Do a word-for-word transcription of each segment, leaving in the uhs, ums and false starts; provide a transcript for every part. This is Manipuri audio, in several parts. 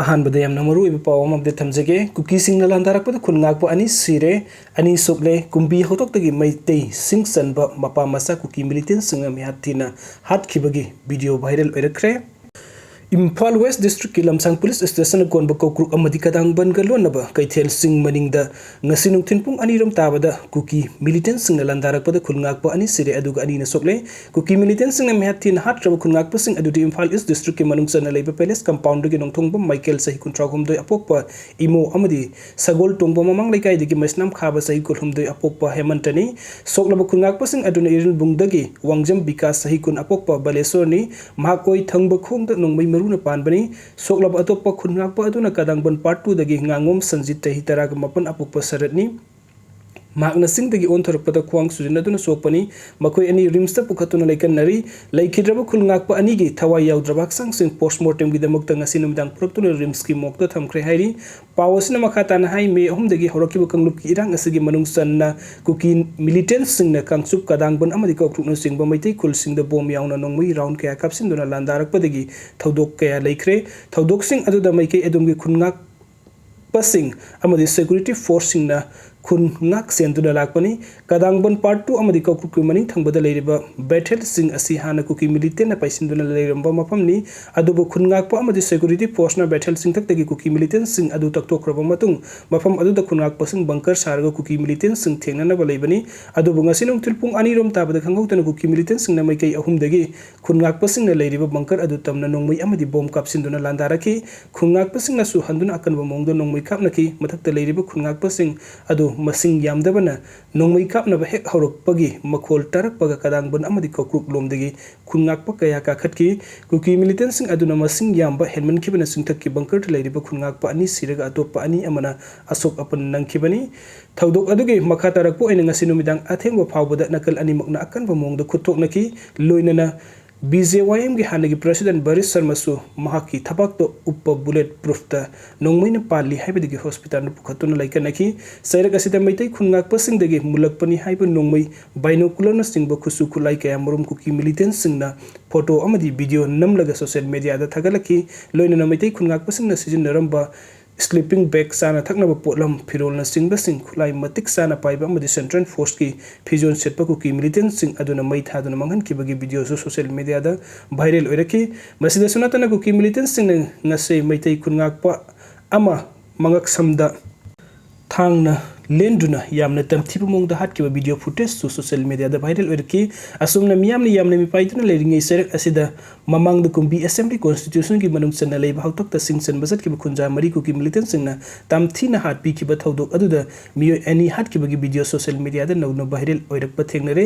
ꯑꯍꯥꯟꯕꯗ ꯌꯥꯝꯅ ꯃꯔꯨꯑꯣꯏꯕ ꯄꯥꯎ ꯑꯃ ꯑꯞꯗꯦꯠ ꯊꯝꯖꯒꯦ꯫ ꯀꯨꯀꯤꯁꯤꯡꯅ ꯂꯥꯟꯗꯥꯔꯛꯄꯗ ꯈꯨꯟ ꯉꯥꯛꯄ ꯑꯅꯤ ꯁꯤꯔꯦ꯫ ꯑꯅꯤ ꯁꯣꯛꯂꯦ꯫ ꯀꯨꯝꯕꯤ ꯍꯧꯗꯣꯛꯇꯒꯤ ꯃꯩꯇꯩꯁꯤꯡ ꯆꯟꯕ ꯃꯄꯥ ꯃꯆꯥ ꯀꯨꯀꯤ ꯃꯤꯂꯤꯇꯦꯟꯁꯤꯡꯅ ꯃꯤꯍꯥꯠ ꯊꯤꯅ ꯍꯥꯠꯈꯤꯕꯒꯤ ꯚꯤꯗꯤꯑꯣ ꯚꯥꯏꯔꯦꯜ ꯑꯣꯏꯔꯛꯈ꯭ꯔꯦ꯫ ꯏꯝꯐꯥꯜ ꯋꯦꯁ ꯗꯤꯁꯇ꯭ꯔꯤꯛꯀꯤ ꯂꯝꯁꯥꯡ ꯄꯨꯂꯤꯁ ꯁ꯭ꯇꯦꯁꯟꯅ ꯀꯣꯟꯕ ꯀꯧꯀ꯭ꯔꯨꯛ ꯑꯃꯗꯤ ꯀꯗꯥꯡꯕꯟꯒ ꯂꯣꯟꯅꯕ ꯀꯩꯊꯦꯜꯁꯤꯡ ꯃꯅꯤꯡꯗ ꯉꯁꯤ ꯅꯨꯡꯊꯤꯜ ꯄꯨꯡ ꯑꯅꯤꯔꯣꯝ ꯇꯥꯕꯗ ꯀꯨꯀꯤ ꯃꯤꯂꯤꯇꯦꯟꯁꯤꯡꯅ ꯂꯥꯟꯗꯥꯔꯛꯄꯗ ꯈꯨꯟ ꯉꯥꯛꯄ ꯑꯅꯤ ꯁꯤꯔꯦ, ꯑꯗꯨꯒ ꯑꯅꯤꯅ ꯁꯣꯛꯂꯦ꯫ ꯀꯨꯀꯤ ꯃꯤꯂꯤꯇꯦꯟꯁꯤꯡꯅ ꯃꯤꯍꯥꯠ ꯊꯤꯅ ꯍꯥꯠꯈ꯭ꯔꯕ ꯈꯨꯟ ꯉꯥꯛꯄꯁꯤꯡ ꯑꯗꯨꯗꯤ ꯏꯝꯐꯥꯜ ꯏꯁ ꯗꯤꯁꯇ꯭ꯔꯤꯛꯀꯤ ꯃꯅꯨꯡ ꯆꯟꯅ ꯂꯩꯕ ꯄꯦꯂꯦꯁ ꯀꯝꯄꯥꯎꯟꯗꯒꯤ ꯅꯣꯡꯊꯣꯡꯕꯝ ꯃꯥꯏꯀꯦꯜ, ꯆꯍꯤ ꯀꯨꯟꯊ꯭ꯔꯥ ꯍꯨꯝꯗꯣꯏ ꯑꯄꯣꯛꯄ ꯏꯃꯣ, ꯑꯃꯗꯤ ꯁꯒꯣꯜ ꯇꯣꯡꯕ ꯃꯃꯥꯡ ꯂꯩꯀꯥꯏꯗꯒꯤ ꯃꯩꯁꯅꯥꯝ ꯈꯥꯕ, ꯆꯍꯤ ꯀꯨꯟꯍꯨꯝꯗꯣꯏ ꯑꯄꯣꯛꯄ ꯍꯦꯃꯟꯇꯅꯤ꯫ ꯁꯣꯛꯂꯕ ꯈꯨꯟ ꯉꯥꯛꯄꯁꯤꯡ ꯑꯗꯨꯅ ꯏꯔꯤꯜꯕꯨꯡꯗꯒꯤ ꯋꯥꯡꯖꯝ ꯕꯤꯀꯥꯁ, ꯆꯍꯤ ꯀꯨꯟ ꯑꯄꯣꯛꯄ ꯕꯥꯂꯦꯁꯣꯔꯅꯤ꯫ ꯃꯍꯥꯛ ꯑꯣꯏ ꯊꯪꯕ ꯈꯣꯡꯗ ꯅꯣꯡꯃꯩ ꯃꯔꯨꯅ ꯄꯥꯟꯕꯅꯤ꯫ ꯁꯣꯛꯂꯕ ꯑꯇꯣꯞꯄ ꯈꯨꯟ ꯉꯥꯛꯄ ꯑꯗꯨꯅ ꯀꯗꯥꯡꯕꯟ ꯄꯥꯔꯠ ꯇꯨꯗꯒꯤ ꯉꯥꯉꯣꯝ ꯁꯟꯖꯤꯠ, ꯆꯍꯤ ꯇꯔꯥꯒ ꯃꯥꯄꯟ ꯑꯄꯣꯛꯄ ꯁꯔꯠꯅꯤ꯫ ꯃꯍꯥꯛꯅ ꯆꯤꯡꯗꯒꯤ ꯑꯣꯟꯊꯣꯔꯛꯄꯗ ꯈ꯭ꯋꯥꯡ ꯁꯨꯖꯤꯟꯅꯗꯨꯅ ꯁꯣꯛꯄꯅꯤ꯫ ꯃꯈꯣꯏ ꯑꯅꯤ ꯔꯤꯝꯁꯇ ꯄꯨꯈꯠꯇꯨꯅ ꯂꯩꯀꯟꯅꯔꯤ꯫ ꯂꯩꯈꯤꯗ꯭ꯔꯕ ꯈꯨꯟ ꯉꯥꯛꯄ ꯑꯅꯤꯒꯤ ꯊꯋꯥꯏ ꯌꯥꯎꯗ꯭ꯔꯕ ꯍꯛꯆꯥꯡꯁꯤꯡ ꯄꯣꯁꯃꯣꯔꯇꯦꯝꯒꯤꯗꯃꯛꯇ ꯉꯁꯤ ꯅꯨꯃꯤꯗꯥꯡ ꯄꯨꯔꯛꯇꯨꯅ ꯔꯤꯝꯁꯀꯤ ꯃꯣꯔꯒꯇ ꯊꯝꯈ꯭ꯔꯦ ꯍꯥꯏꯔꯤ꯫ ꯄꯥꯎ ꯑꯁꯤꯅ ꯃꯈꯥ ꯇꯥꯅ ꯍꯥꯏ, ꯃꯦ ꯑꯍꯨꯝꯗꯒꯤ ꯍꯧꯔꯛꯈꯤꯕ ꯀꯥꯡꯂꯨꯞꯀꯤ ꯏꯔꯥꯡ ꯑꯁꯤꯒꯤ ꯃꯅꯨꯡ ꯆꯟꯅ ꯀꯨꯀꯤ ꯃꯤꯂꯤꯇꯦꯟꯁꯤꯡꯅ ꯀꯥꯡꯆꯨꯞ, ꯀꯗꯥꯡꯕꯟ ꯑꯃꯗꯤ ꯀꯧꯀ꯭ꯔꯨꯛꯅꯆꯤꯡꯕ ꯃꯩꯇꯩ ꯈꯨꯜꯁꯤꯡꯗ ꯕꯣꯝ ꯌꯥꯎꯅ ꯅꯣꯡꯃꯩ ꯔꯥꯎꯟ ꯀꯌꯥ ꯀꯥꯞꯁꯤꯟꯗꯨꯅ ꯂꯥꯟꯗꯥꯔꯛꯄꯗꯒꯤ ꯊꯧꯗꯣꯛ ꯀꯌꯥ ꯂꯩꯈ꯭ꯔꯦ꯫ ꯊꯧꯗꯣꯛꯁꯤꯡ ꯑꯗꯨꯗ ꯃꯥꯏꯀꯩ ꯑꯗꯨꯝꯒꯤ ꯈꯨꯟ ꯉꯥꯛꯄꯁꯤꯡ ꯑꯃꯗꯤ ꯁꯦꯀ꯭ꯌꯨꯔꯤꯇꯤ ꯐꯣꯔꯁꯁꯤꯡꯅ ꯈꯨꯟ ꯉꯥꯛ ꯁꯦꯟꯗꯨꯅ ꯂꯥꯛꯄꯅꯤ꯫ ꯀꯗꯥꯡꯕꯟ ꯄꯥꯔꯠ ꯇꯨ ꯑꯃꯗꯤ ꯀꯧꯀ꯭ꯔꯨꯛꯀꯤ ꯃꯅꯤꯡ ꯊꯪꯕꯗ ꯂꯩꯔꯤꯕ ꯕꯦꯊꯦꯜꯁꯤꯡ ꯑꯁꯤ ꯍꯥꯟꯅ ꯀꯨꯀꯤ ꯃꯤꯂꯤꯇꯦꯟꯅ ꯄꯥꯏꯁꯤꯟꯗꯨꯅ ꯂꯩꯔꯝꯕ ꯃꯐꯝꯅꯤ꯫ ꯑꯗꯨꯕꯨ ꯈꯨꯟ ꯉꯥꯛꯄ ꯑꯃꯗꯤ ꯁꯦꯀ꯭ꯌꯨꯔꯤꯇꯤ ꯐꯣꯔꯁꯅ ꯕꯦꯊꯦꯜ ꯆꯤꯡꯊꯛꯇꯒꯤ ꯀꯨꯀꯤ ꯃꯤꯂꯤꯇꯦꯟꯁꯤꯡ ꯑꯗꯨ ꯇꯛꯊꯣꯛꯈ꯭ꯔꯕ ꯃꯇꯨꯡ, ꯃꯐꯝ ꯑꯗꯨꯗ ꯈꯨꯟ ꯉꯥꯛꯄꯁꯤꯡ ꯕꯪꯀꯔ ꯁꯥꯔꯒ ꯀꯨꯀꯤ ꯃꯤꯂꯤꯇꯦꯟꯁꯤꯡ ꯊꯦꯡꯅꯅꯕ ꯂꯩꯕꯅꯤ꯫ ꯑꯗꯨꯕꯨ ꯉꯁꯤ ꯅꯨꯡꯊꯤꯜ ꯄꯨꯡ ꯑꯅꯤꯔꯣꯝ ꯇꯥꯕꯗ ꯈꯪꯍꯧꯗꯅ ꯀꯨꯀꯤ ꯃꯤꯂꯤꯇꯦꯟꯁꯤꯡꯅ ꯃꯥꯏꯀꯩ ꯑꯍꯨꯝꯗꯒꯤ ꯈꯨꯟ ꯉꯥꯛꯄꯁꯤꯡꯅ ꯂꯩꯔꯤꯕ ꯕꯪꯀꯔ ꯑꯗꯨ ꯇꯝꯅ ꯅꯣꯡꯃꯩ ꯑꯃꯗꯤ ꯕꯣꯝ ꯀꯥꯞꯁꯤꯟꯗꯨꯅ ꯂꯥꯟꯗꯥꯔꯛꯈꯤ꯫ ꯈꯨꯟ ꯉꯥꯛꯄꯁꯤꯡꯅꯁꯨ ꯍꯟꯗꯨꯅ ꯑꯀꯟꯕ ꯃꯑꯣꯡꯗ ꯅꯣꯡꯃꯩ ꯀꯥꯞꯅꯈꯤ꯫ ꯃꯊꯛꯇ ꯂꯩꯔꯤꯕ ꯈꯨꯟ ꯉꯥꯛꯄꯁꯤꯡ ꯑꯗꯨ ꯃꯁꯤꯡ ꯌꯥꯝꯗꯕꯅ ꯅꯣꯡꯃꯩ ꯀꯥꯞꯅꯕ ꯍꯦꯛ ꯍꯧꯔꯛꯄꯒꯤ ꯃꯈꯣꯜ ꯇꯥꯔꯛꯄꯒ ꯀꯗꯥꯡꯕꯟ ꯑꯃꯗꯤ ꯀꯧꯀ꯭ꯔꯨꯛ ꯂꯣꯝꯗꯒꯤ ꯈꯨꯟ ꯉꯥꯛꯄ ꯀꯌꯥ ꯀꯥꯈꯠꯈꯤ꯫ ꯀꯨꯀꯤ ꯃꯤꯂꯤꯇꯦꯟꯁꯤꯡ ꯑꯗꯨꯅ ꯃꯁꯤꯡ ꯌꯥꯝꯕ ꯍꯦꯟꯃꯟꯈꯤꯕꯅ ꯆꯤꯡꯊꯛꯀꯤ ꯕꯪꯀꯔꯗ ꯂꯩꯔꯤꯕ ꯈꯨꯟ ꯉꯥꯛꯄ ꯑꯅꯤ ꯁꯤꯔꯒ ꯑꯇꯣꯞꯄ ꯑꯅꯤ ꯑꯃꯅ ꯑꯁꯣꯛ ꯑꯄꯟ ꯅꯪꯈꯤꯕꯅꯤ꯫ ꯊꯧꯗꯣꯛ ꯑꯗꯨꯒꯤ ꯃꯈꯥ ꯇꯥꯔꯛꯄ ꯑꯣꯏꯅ ꯉꯁꯤ ꯅꯨꯃꯤꯗꯥꯡ ꯑꯊꯦꯡꯕ ꯐꯥꯎꯕꯗ ꯅꯥꯀꯜ ꯑꯅꯤꯃꯛꯅ ꯑꯀꯟꯕ ꯃꯑꯣꯡꯗ ꯈꯨꯠ ꯊꯣꯛꯅꯈꯤ꯫ ꯂꯣꯏꯅꯅ ꯕꯤ ꯖꯦ ꯋꯥꯏ ꯑꯦꯝꯒꯤ ꯍꯥꯟꯅꯒꯤ president ꯕꯔꯤꯁ ꯁꯔꯃꯁꯨ ꯃꯍꯥꯛꯀꯤ ꯊꯕꯥꯛꯇ ꯎꯞꯄ bullet proofꯇ ꯅꯣꯡꯃꯩꯅ ꯄꯥꯜꯂꯤ ꯍꯥꯏꯕꯗꯒꯤ hospitalꯗ ꯄꯨꯈꯠꯇꯨꯅ ꯂꯩꯀꯠꯅꯈꯤ꯫ ꯆꯩꯔꯛ ꯑꯁꯤꯗ ꯃꯩꯇꯩ ꯈꯨꯟ ꯉꯥꯛꯄꯁꯤꯡꯗꯒꯤ ꯃꯨꯜꯂꯛꯄꯅꯤ ꯍꯥꯏꯕ ꯅꯣꯡꯃꯩ, binocularꯅꯆꯤꯡꯕ ꯈꯨꯠꯁꯨ ꯈꯨꯠꯂꯥꯏ ꯀꯌꯥ ꯃꯔꯨꯝ ꯀꯨꯀꯤ militantꯁꯤꯡꯅ photo ꯑꯃꯗꯤ video ꯅꯝꯂꯒ social mediaꯗ ꯊꯥꯒꯠꯂꯛꯈꯤ꯫ ꯂꯣꯏꯅꯅ ꯃꯩꯇꯩ ꯈꯨꯟ ꯉꯥꯛꯄꯁꯤꯡꯅ ꯁꯤꯖꯤꯟꯅꯔꯝꯕ sleeping bag, ꯆꯥꯅ ꯊꯛꯅꯕ ꯄꯣꯠꯂꯝ, ꯐꯤꯔꯣꯜꯅꯆꯤꯡꯕꯁꯤꯡ, ꯈꯨꯠꯂꯥꯏ ꯃꯇꯤꯛ ꯆꯥꯅ ꯄꯥꯏꯕ ꯑꯃꯗꯤ central forceꯀꯤ ꯐꯤꯖꯣꯜ ꯁꯦꯠꯄ ꯀꯨꯀꯤ militantꯁꯤꯡ ꯑꯗꯨꯅ ꯃꯩ ꯊꯥꯗꯨꯅ ꯃꯥꯡꯍꯟꯈꯤꯕꯒꯤ videoꯁꯨ social mediaꯗ viral ꯑꯣꯏꯔꯛꯈꯤ꯫ ꯃꯁꯤꯗꯁꯨ ꯅꯠꯇꯅ ꯀꯨꯀꯤ militantꯁꯤꯡꯅ ꯉꯁꯤ ꯃꯩꯇꯩ ꯈꯨꯟ ꯉꯥꯛꯄ ꯑꯃ ꯃꯉꯛꯁꯝꯗ ꯊꯥꯡꯅ ꯂꯦꯟꯗꯨꯅ ꯌꯥꯝꯅ ꯇꯝꯊꯤꯕ ꯃꯑꯣꯡꯗ ꯍꯥꯠꯈꯤꯕ video footageꯁꯨ social mediaꯗ viral ꯑꯣꯏꯔꯛꯈꯤ꯫ ꯑꯁꯨꯝꯅ ꯃꯤꯌꯥꯝꯅ ꯌꯥꯝꯅ ꯃꯤꯄꯥꯏꯗꯨꯅ ꯂꯩꯔꯤꯉꯩ ꯆꯩꯔꯛ ꯑꯁꯤꯗ ꯃꯃꯥꯡꯗ ꯀꯨꯝꯕꯤ assembly constitutionꯒꯤ ꯃꯅꯨꯡ ꯆꯟꯅ ꯂꯩꯕ ꯍꯥꯛꯇꯛꯇ ꯁꯤꯡ ꯆꯟꯕ ꯆꯠꯈꯤꯕ ꯈꯨꯟꯖꯥ ꯃꯔꯤ ꯀꯨꯀꯤ militantꯁꯤꯡꯅ ꯇꯝꯊꯤꯅ ꯍꯥꯠꯄꯤꯈꯤꯕ ꯊꯧꯗꯣꯛ ꯑꯗꯨꯗ ꯃꯤꯑꯣꯏ ꯑꯅꯤ ꯍꯥꯠꯈꯤꯕꯒꯤ video social mediaꯗ ꯅꯧꯅ viral ꯑꯣꯏꯔꯛꯄ ꯊꯦꯡꯅꯔꯦ꯫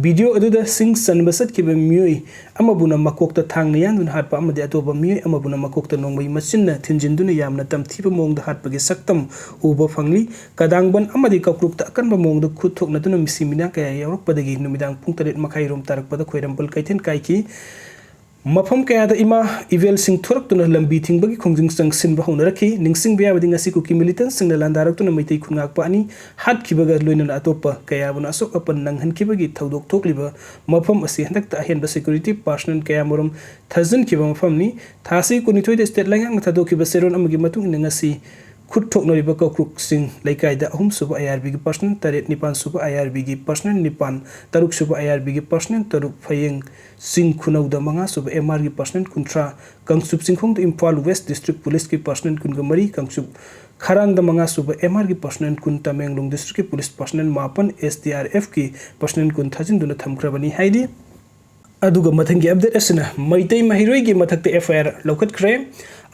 Video ꯑꯗꯨꯗ ꯁꯤꯡ ꯆꯟꯕ ꯆꯠꯈꯤꯕ ꯃꯤꯑꯣꯏ ꯑꯃꯕꯨꯅ ꯃꯀꯣꯛꯇ ꯊꯥꯡꯅ ꯌꯥꯟꯗꯨꯅ ꯍꯥꯠꯄ ꯑꯃꯗꯤ ꯑꯇꯣꯞꯄ ꯃꯤꯑꯣꯏ ꯑꯃꯕꯨꯅ ꯃꯀꯣꯛꯇ ꯅꯣꯡꯃꯩ ꯃꯆꯤꯟꯅ ꯊꯤꯟꯖꯤꯟꯗꯨꯅ ꯌꯥꯝꯅ ꯇꯝꯊꯤꯕ ꯃꯑꯣꯡꯗ ꯍꯥꯠꯄꯒꯤ ꯁꯛꯇꯝ ꯎꯕ ꯐꯪꯂꯤ꯫ ꯀꯗꯥꯡꯕꯟ ꯑꯃꯗꯤ ꯀꯧꯀ꯭ꯔꯨꯛꯇ ꯑꯀꯟꯕ ꯃꯑꯣꯡꯗ ꯈꯨꯠ ꯊꯣꯛꯅꯗꯨꯅ ꯃꯤꯁꯤ ꯃꯤꯅꯥ ꯀꯌꯥ ꯌꯥꯎꯔꯛꯄꯗꯒꯤ ꯅꯨꯃꯤꯗꯥꯡ ꯄꯨꯡ ꯇꯔꯦꯠ ꯃꯈꯥꯏ ꯔꯣꯝ ꯇꯥꯔꯛꯄꯗ ꯈ꯭ꯋꯥꯏꯔꯝꯕꯟ ꯀꯩꯊꯦꯜ ꯀꯥꯏꯈꯤ꯫ ꯃꯐꯝ ꯀꯌꯥꯗ ꯏꯃꯥ ꯏꯕꯦꯜꯁꯤꯡ ꯊꯣꯔꯛꯇꯨꯅ ꯂꯝꯕꯤ ꯊꯤꯡꯕꯒꯤ ꯈꯣꯡꯖꯪ ꯆꯪꯁꯤꯟꯕ ꯍꯧꯅꯔꯛꯈꯤ꯫ ꯅꯤꯡꯁꯤꯡꯕ ꯌꯥꯕꯗꯤ ꯉꯁꯤ ꯀꯨꯀꯤ militantꯁꯤꯡꯅ ꯂꯥꯟꯗꯥꯔꯛꯇꯨꯅ ꯃꯩꯇꯩ ꯈꯨꯟꯉꯥꯛꯄ ꯑꯅꯤ ꯍꯥꯠꯈꯤꯕꯒ ꯂꯣꯏꯅꯅ ꯑꯇꯣꯞꯄ ꯀꯌꯥꯕꯨꯅ ꯑꯁꯣꯛ ꯑꯄꯟ ꯅꯪꯍꯟꯈꯤꯕꯒꯤ ꯊꯧꯗꯣꯛ ꯊꯣꯛꯂꯤꯕ ꯃꯐꯝ ꯑꯁꯤ ꯍꯟꯗꯛꯇ ꯑꯍꯦꯟꯕ security personnel ꯀꯌꯥꯃꯔꯨꯝ ꯊꯥꯖꯤꯟꯈꯤꯕ ꯃꯐꯝꯅꯤ꯫ ꯊꯥ ꯑꯁꯤ ꯀꯨꯟꯅꯤꯊꯣꯏꯗ state ꯂꯩꯉꯥꯛꯅ ꯊꯥꯗꯣꯛꯈꯤꯕ ꯆꯦꯔꯣꯜ ꯑꯃꯒꯤ ꯃꯇꯨꯡ ꯏꯟꯅ ꯉꯁꯤ ꯈꯨꯠ ꯊꯣꯛꯅꯔꯤꯕ ꯀꯧꯀ꯭ꯔꯨꯛꯁꯤꯡ ꯂꯩꯀꯥꯏꯗ ꯑꯍꯨꯝꯁꯨꯕ IRBꯒꯤ personnel, ꯇꯔꯦꯠ ꯅꯤꯄꯥꯟ ꯁꯨꯕ IRBꯒꯤ personnel ꯅꯤꯄꯥꯟ, ꯇꯔꯨꯛ ꯁꯨꯕ IRBꯒꯤ personnel ꯇꯔꯨꯛ, ꯐꯌꯦꯡ ꯆꯤꯡ ꯈꯨꯅꯧꯗ ꯃꯉꯥ ꯁꯨꯕ MRꯒꯤ personnel ꯀꯨꯟꯊ꯭ꯔꯥ, Kangchup ꯆꯤꯡꯈꯣꯡꯗ Imphal West District Policeꯀꯤ personnel ꯀꯨꯟꯒ ꯃꯔꯤ, ꯀꯥꯡꯆꯨꯞ ꯈꯔꯥꯡꯗ ꯃꯉꯥ ꯁꯨꯕ MRꯒꯤ personnel ꯀꯨꯟ, ꯇꯃꯦꯡꯂꯣꯡ Districtꯀꯤ police personnel ꯃꯥꯄꯟ, SDRFꯀꯤ personnel ꯀꯨꯟ ꯊꯥꯖꯤꯟꯗꯨꯅ ꯊꯝꯈ꯭ꯔꯕꯅꯤ ꯍꯥꯏꯔꯤ꯫ ꯑꯗꯨꯒ ꯃꯊꯪꯒꯤ update ꯑꯁꯤꯅ ꯃꯩꯇꯩ ꯃꯍꯩꯔꯣꯏꯒꯤ ꯃꯊꯛꯇ FIR ꯂꯧꯈꯠꯈ꯭ꯔꯦ꯫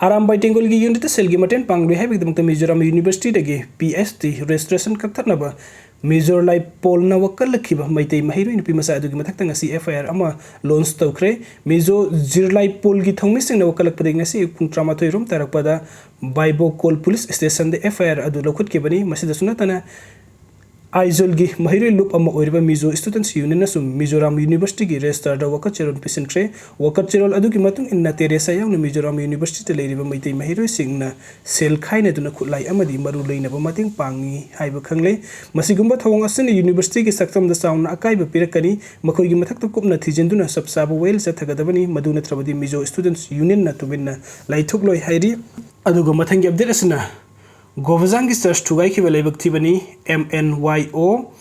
ꯑꯔꯥꯝꯕꯥꯏ ꯇꯦꯡꯒꯣꯜꯒꯤ unit cellꯒꯤ ꯃꯇꯦꯡ ꯄꯥꯡꯂꯣꯏ ꯍꯥꯏꯕꯒꯤꯗꯃꯛꯇ ꯃꯤꯖꯣꯔꯥꯝ Universityꯗꯒꯤ PhD registration ꯀꯛꯊꯠꯅꯕ ꯃꯤꯖꯣ ꯂꯥꯏꯄꯣꯜꯅ ꯋꯥꯀꯠꯂꯛꯈꯤꯕ ꯃꯩꯇꯩ ꯃꯍꯩꯔꯣꯏ ꯅꯨꯄꯤ ꯃꯆꯥ ꯑꯗꯨꯒꯤ ꯃꯊꯛꯇ ꯉꯁꯤ FIR ꯑꯃ launch ꯇꯧꯈ꯭ꯔꯦ꯫ ꯃꯤꯖꯣ ꯖꯤꯔꯂꯥꯏꯄꯣꯜꯒꯤ ꯊꯧꯃꯤꯁꯤꯡꯅ ꯋꯥꯀꯠꯂꯛꯄꯗꯒꯤ ꯉꯁꯤ ꯑꯌꯨꯛ ꯄꯨꯡ ꯇꯔꯥꯃꯥꯊꯣꯏ ꯔꯣꯝ ꯇꯥꯔꯛꯄꯗ ꯕꯥꯏꯕꯣꯀꯣꯜ police stationꯗ FIR ꯑꯗꯨ ꯂꯧꯈꯠꯈꯤꯕꯅꯤ꯫ ꯃꯁꯤꯗꯁꯨ ꯅꯠꯇꯅ ꯑꯥꯏꯖꯣꯜꯒꯤ ꯃꯍꯩꯔꯣꯏ ꯂꯨꯞ ꯑꯃ ꯑꯣꯏꯔꯤꯕ ꯃꯤꯖꯣ ꯁ꯭ꯇꯨꯗꯦꯟꯠꯁ ꯌꯨꯅꯤꯌꯟꯅꯁꯨ ꯃꯤꯖꯣꯔꯥꯝ ꯌꯨꯅꯤꯚꯔꯁꯤꯇꯤꯒꯤ ꯔꯦꯖꯤꯁꯇ꯭ꯔꯥꯔꯗ ꯋꯥꯀꯠ ꯆꯦꯔꯣꯜ ꯄꯤꯁꯤꯟꯈ꯭ꯔꯦ꯫ ꯋꯥꯀꯠ ꯆꯦꯔꯣꯜ ꯑꯗꯨꯒꯤ ꯃꯇꯨꯡ ꯏꯟꯅ ꯇꯦꯔꯦꯁꯥ ꯌꯥꯎꯅ ꯃꯤꯖꯣꯔꯥꯝ ꯌꯨꯅꯤꯚꯔꯁꯤꯇꯤꯗ ꯂꯩꯔꯤꯕ ꯃꯩꯇꯩ ꯃꯍꯩꯔꯣꯏꯁꯤꯡꯅ ꯁꯦꯜ ꯈꯥꯏꯅꯗꯨꯅ ꯈꯨꯠꯂꯥꯏ ꯑꯃꯗꯤ ꯃꯔꯨ ꯂꯩꯅꯕ ꯃꯇꯦꯡ ꯄꯥꯡꯉꯤ ꯍꯥꯏꯕ ꯈꯪꯂꯦ꯫ ꯃꯁꯤꯒꯨꯝꯕ ꯊꯧꯑꯣꯡ ꯑꯁꯤꯅ ꯌꯨꯅꯤꯚꯔꯁꯤꯇꯤꯒꯤ ꯁꯛꯇꯝꯗ ꯆꯥꯎꯅ ꯑꯀꯥꯏꯕ ꯄꯤꯔꯛꯀꯅꯤ꯫ ꯃꯈꯣꯏꯒꯤ ꯃꯊꯛꯇ ꯀꯨꯞꯅ ꯊꯤꯖꯤꯟꯗꯨꯅ ꯆꯞ ꯆꯥꯕ ꯋꯥꯌꯦꯜ ꯆꯠꯊꯒꯗꯕꯅꯤ꯫ ꯃꯗꯨ ꯅꯠꯇ꯭ꯔꯕꯗꯤ ꯃꯤꯖꯣ ꯁ꯭ꯇꯨꯗꯦꯟꯠꯁ ꯌꯨꯅꯤꯌꯟꯅ ꯇꯨꯃꯤꯟꯅ ꯂꯩꯊꯣꯛꯂꯣꯏ ꯍꯥꯏꯔꯤ꯫ ꯑꯗꯨꯒ ꯃꯊꯪꯒꯤ ꯑꯞꯗꯦꯠ ꯑꯁꯤꯅ ꯒꯣꯕꯖꯥꯡꯒꯤ ꯆꯔꯆ ꯊꯨꯒꯥꯏꯈꯤꯕ ꯂꯥꯏꯕꯛ ꯊꯤꯕꯅꯤ꯫ ꯑꯦꯝ ꯑꯦꯟ ꯋꯥꯏ ꯑꯣ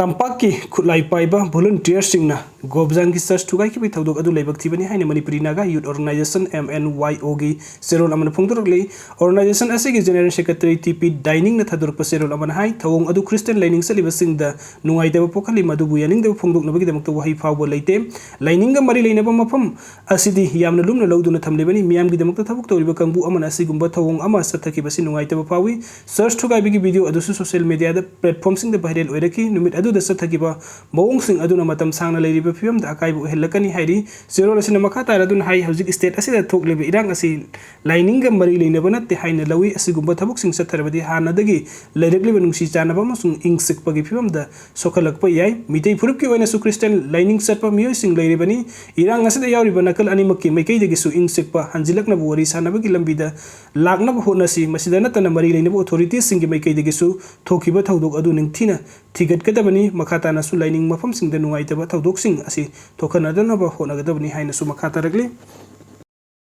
ꯇꯝꯄꯥꯛꯀꯤ ꯈꯨꯠꯂꯥꯏ ꯄꯥꯏꯕ ꯚꯣꯂꯨꯟꯇꯤꯌꯔꯁꯤꯡꯅ ꯒꯣꯕꯖꯥꯡꯒꯤ ꯆꯔꯆ ꯊꯨꯒꯥꯏꯈꯤꯕꯒꯤ ꯊꯧꯗꯣꯛ ꯑꯗꯨ ꯂꯥꯏꯕꯛ ꯊꯤꯕꯅꯤ ꯍꯥꯏꯅ ꯃꯅꯤꯄꯨꯔꯤ ꯅꯥꯒꯥ ꯌꯨꯠ ꯑꯣꯔꯒꯅꯥꯏꯖꯦꯁꯟ, ꯑꯦꯝ ꯑꯦꯟ ꯋꯥꯏ ꯑꯣꯒꯤ ꯆꯦꯔꯣꯜ ꯑꯃꯅ ꯐꯣꯡꯗꯣꯔꯛꯂꯤ꯫ ꯑꯣꯔꯒꯅꯥꯏꯖꯦꯁꯟ ꯑꯁꯤꯒꯤ ꯖꯦꯅꯔꯦꯜ ꯁꯦꯀ꯭ꯔꯦꯇꯔꯤ ꯇꯤ ꯄꯤ ꯗꯥꯏꯅꯤꯡꯅ ꯊꯥꯗꯣꯔꯛꯄ ꯆꯦꯔꯣꯜ ꯑꯃꯅ ꯍꯥꯏ, ꯊꯧꯑꯣꯡ ꯑꯗꯨ ꯈ꯭ꯔꯤꯁꯇꯤꯌꯥꯟ ꯂꯥꯏꯅꯤꯡ ꯆꯠꯂꯤꯕꯁꯤꯡꯗ ꯅꯨꯡꯉꯥꯏꯇꯕ ꯄꯣꯛꯍꯜꯂꯤ꯫ ꯃꯗꯨꯕꯨ ꯌꯥꯅꯤꯡꯗꯕ ꯐꯣꯡꯗꯣꯛꯅꯕꯒꯤꯗꯃꯛꯇ ꯋꯥꯍꯩ ꯐꯥꯎꯕ ꯂꯩꯇꯦ꯫ ꯂꯥꯏꯅꯤꯡꯒ ꯃꯔꯤ ꯂꯩꯅꯕ ꯃꯐꯝ ꯑꯁꯤꯗꯤ ꯌꯥꯝꯅ ꯂꯨꯝꯅ ꯂꯧꯗꯨꯅ ꯊꯝꯂꯤꯕꯅꯤ꯫ ꯃꯤꯌꯥꯝꯒꯤꯗꯃꯛꯇ ꯊꯕꯛ ꯇꯧꯔꯤꯕ ꯀꯥꯡꯕꯨ ꯑꯃꯅ ꯑꯁꯤꯒꯨꯝꯕ ꯊꯧꯑꯣꯡ ꯑꯃ ꯆꯠꯊꯈꯤꯕꯁꯤ ꯅꯨꯡꯉꯥꯏꯇꯕ ꯐꯥꯎꯏ꯫ ꯆꯔꯆ ꯊꯨꯒꯥꯏꯕꯒꯤ ꯚꯤꯗꯤꯑꯣ ꯑꯗꯨꯁꯨ ꯁꯣꯁꯤꯌꯦꯜ ꯃꯤꯗꯤꯌꯥꯗ ꯄ꯭ꯂꯦꯠꯐꯣꯝꯁꯤꯡꯗ ꯚꯥꯏꯔꯦꯜ ꯑꯣꯏꯔꯛꯈꯤ꯫ ꯅꯨꯃꯤꯠ ꯑꯗꯨꯗ ꯆꯠꯊꯈꯤꯕ ꯃꯑꯣꯡꯁꯤꯡ ꯑꯗꯨꯅ ꯃꯇꯝ ꯁꯥꯡꯅ ꯂꯩꯔꯤꯕ ꯐꯤꯕꯝꯗ ꯑꯀꯥꯏꯕ ꯑꯣꯏꯍꯜꯂꯛꯀꯅꯤ ꯍꯥꯏꯔꯤ꯫ ꯆꯦꯔꯣꯜ ꯑꯁꯤꯅ ꯃꯈꯥ ꯇꯥꯔꯗꯨꯅ ꯍꯥꯏ, ꯍꯧꯖꯤꯛ ꯁ꯭ꯇꯦꯠ ꯑꯁꯤꯗ ꯊꯣꯛꯂꯤꯕ ꯏꯔꯥꯡ ꯑꯁꯤ ꯂꯥꯏꯅꯤꯡꯒ ꯃꯔꯤ ꯂꯩꯅꯕ ꯅꯠꯇꯦ ꯍꯥꯏꯅ ꯂꯧꯏ꯫ ꯑꯁꯤꯒꯨꯝꯕ ꯊꯕꯛꯁꯤꯡ ꯆꯠꯊꯔꯕꯗꯤ ꯍꯥꯟꯅꯗꯒꯤ ꯂꯩꯔꯛꯂꯤꯕ ꯅꯨꯡꯁꯤ ꯆꯥꯟꯅꯕ ꯑꯃꯁꯨꯡ ꯏꯪ ꯆꯤꯛꯄꯒꯤ ꯐꯤꯕꯝꯗ ꯁꯣꯛꯍꯜꯂꯛꯄ ꯌꯥꯏ꯫ ꯃꯤꯇꯩ ꯐꯨꯔꯨꯞꯀꯤ ꯑꯣꯏꯅꯁꯨ ꯈ꯭ꯔꯤꯁꯇꯤꯌꯥꯟ ꯂꯥꯏꯅꯤꯡ ꯆꯠꯄ ꯃꯤꯑꯣꯏꯁꯤꯡ ꯂꯩꯔꯤꯕꯅꯤ꯫ ꯏꯔꯥꯡ ꯑꯁꯤꯗ ꯌꯥꯎꯔꯤꯕ ꯅꯥꯀꯜ ꯑꯅꯤꯃꯛꯀꯤ ꯃꯥꯏꯀꯩꯗꯒꯤꯁꯨ ꯏꯪ ꯆꯤꯛꯄ ꯍꯟꯖꯤꯜꯂꯛꯅꯕ ꯋꯥꯔꯤ ꯁꯥꯅꯕꯒꯤ ꯂꯝꯕꯤꯗ ꯂꯥꯛꯅꯕ ꯍꯣꯠꯅꯁꯤ꯫ ꯃꯁꯤꯗ ꯅꯠꯇꯅ ꯃꯔꯤ ꯂꯩꯅꯕ ꯑꯣꯊꯣꯔꯤꯇꯤꯁꯤꯡꯒꯤ ꯃꯥꯏꯀꯩꯗꯒꯤꯁꯨ ꯊꯣꯛꯈꯤꯕ ꯊꯧꯗꯣꯛ ꯑꯗꯨ ꯅꯤꯡꯊꯤꯅ ꯊꯤꯒꯠꯀꯗꯕꯅꯤ꯫ ꯃꯈꯥ ꯇꯥꯅꯁꯨ ꯂꯥꯏꯅꯤꯡ ꯃꯐꯝꯁꯤꯡꯗ ꯅꯨꯡꯉꯥꯏꯇꯕ ꯊꯧꯗꯣꯛꯁꯤꯡ ꯑꯁꯤ ꯊꯣꯛꯍꯟꯅꯗꯅꯕ ꯍꯣꯠꯅꯒꯗꯕꯅꯤ ꯍꯥꯏꯅꯁꯨ ꯃꯈꯥ ꯇꯥꯔꯛꯂꯤ꯫